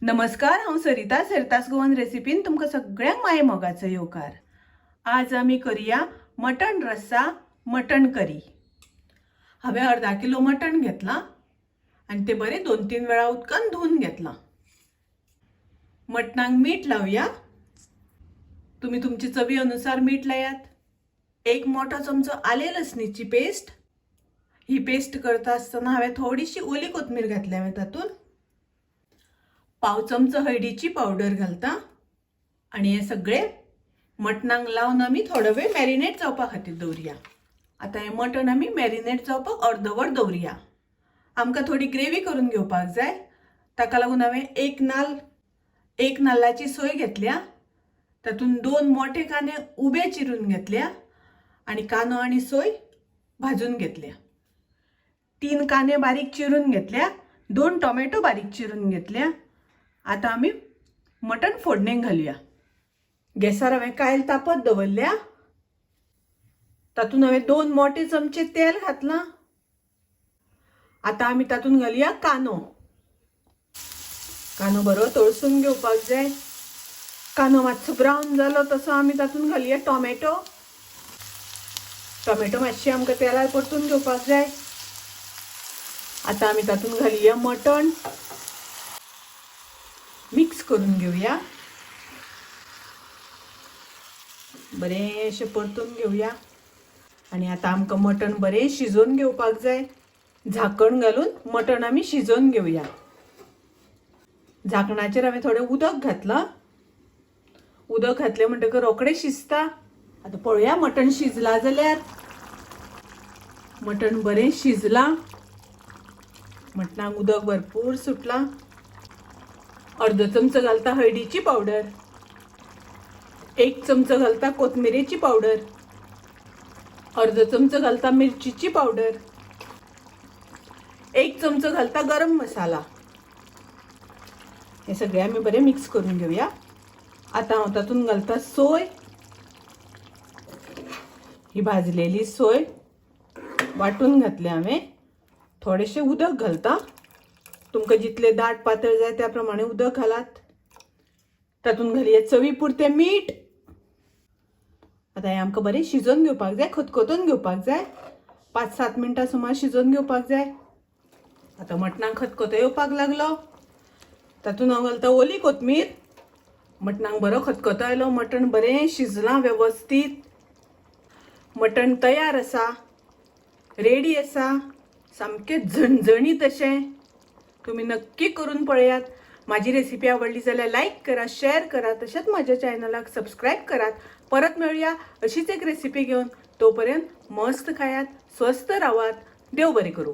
नमस्कार, हांव सरिता. सरितास गोवन रेसिपीन तुमकां सगळ्यांक माये मोगाचो येवकार. आज आमी करुया मटण रस्सा, मटण करी. हांवें अर्दा किलो मटण घेतलां आनी तें बरें 2-3 वेळा उदकान धुवन घेतलां. मटणाक मीठ लावया. तुमी तुमचे चवी अनुसार मीठ लायात. 1 मोठो चमचो आले लसणीची पेस्ट. ही पेस्ट करता आसतना हांवें थोडीशी ओली कोथमीर घातल्या. हांवें तातूंत पाव चमचो हळदीची पावडर घालता आनी हें सगळें मटणाक लावन आमी थोडो वेळ मॅरिनेट जावपा खातीर दवरुया. आतां हें मटण आमी मॅरिनेट जावपाक अर्दवर दवरुया. आमकां थोडी ग्रेवी करून घेवपाक जाय, ताका लागून हांवें एक नाल्लाची सोय घेतल्या. तातूंत 2 मोठे कांदे उबे चिरून घेतल्या आनी कांदो आनी सोय भाजून घेतल्या. 3 कांदे बारीक चिरून घेतल्या, 2 टोमॅटो बारीक चिरून घेतल्या. आतां आमी मटण फोडणेक घालुया. गॅसार हांवें कायल तापत दवरल्या. तातूंत हांवें 2 मोठे चमचे तेल घातलां. आतां आमी तातूंत घालुया कांदो. कांदो बरो तळसून घेवपाक जाय. कांदो मातसो ब्रावन जालो तसो आमी तातूंत घालुया टोमॅटो. टोमॅटो मातशें आमकां तेलार परतून घेवपाक जाय. आतां आमी तातूंत घालुया मटण. मिक्स करून घेवया, बरें अशें परतून घेवया. आनी आतां आमकां मटण बरें शिजोवन घेवपाक जाय. झाकण घालून मटण आमी शिजोवन घेवया. झाकणाचेर हांवें थोडें उदक घातलां. उदक घातलें म्हणटकच रोखडें शिजता. आतां पळोवया मटण शिजलां जाल्यार. मटण बरें शिजलां. मटणाक उदक भरपूर सुटलां. अर्दो चमचो घालता हळदीची पावडर, 1 चमचो घालता कोथमिरेची पावडर, अर्दो चमचो घालता मिरचीची पावडर, 1 चमचो घालता गरम मसाला. हे सगळें आमी बरें मिक्स करून घेवया. आतां हांव तातूंत घालता सोय. ही भाजलेली सोय वांटून घातल्या हांवें. थोडेशें उदक घालता. तुमकां जितलें दाट पातळ जाय त्या प्रमाणे उदक घालात. तातूंत घालया चवी पुरतें मीठ. आतां हें आमकां बरें शिजोवन घेवपाक जाय, खतखतोवन घेवपाक जाय. 5-7 मिनटां सुमार शिजोवन घेवपाक जाय. आतां मटणाक खतखतो येवपाक लागलो. तातूंत हांव घालता ओली कोथमीर. मटणाक बरो खतखतो आयलो. मटण बरें शिजलां वेवस्थीत. मटण तयार आसा, रेडी आसा, सामकें झणझणीत अशें. तुमी नक्की करून पळयात. म्हाजी रेसिपी आवडली जाल्यार लायक करा, शेअर करा, तशेंच म्हाज्या चॅनलाक सबस्क्रायब करात. परत मेळुया अशीच एक रेसिपी घेवन. तोपर्यंत मस्त खायात, स्वस्थ रावात. देव बरें करूं.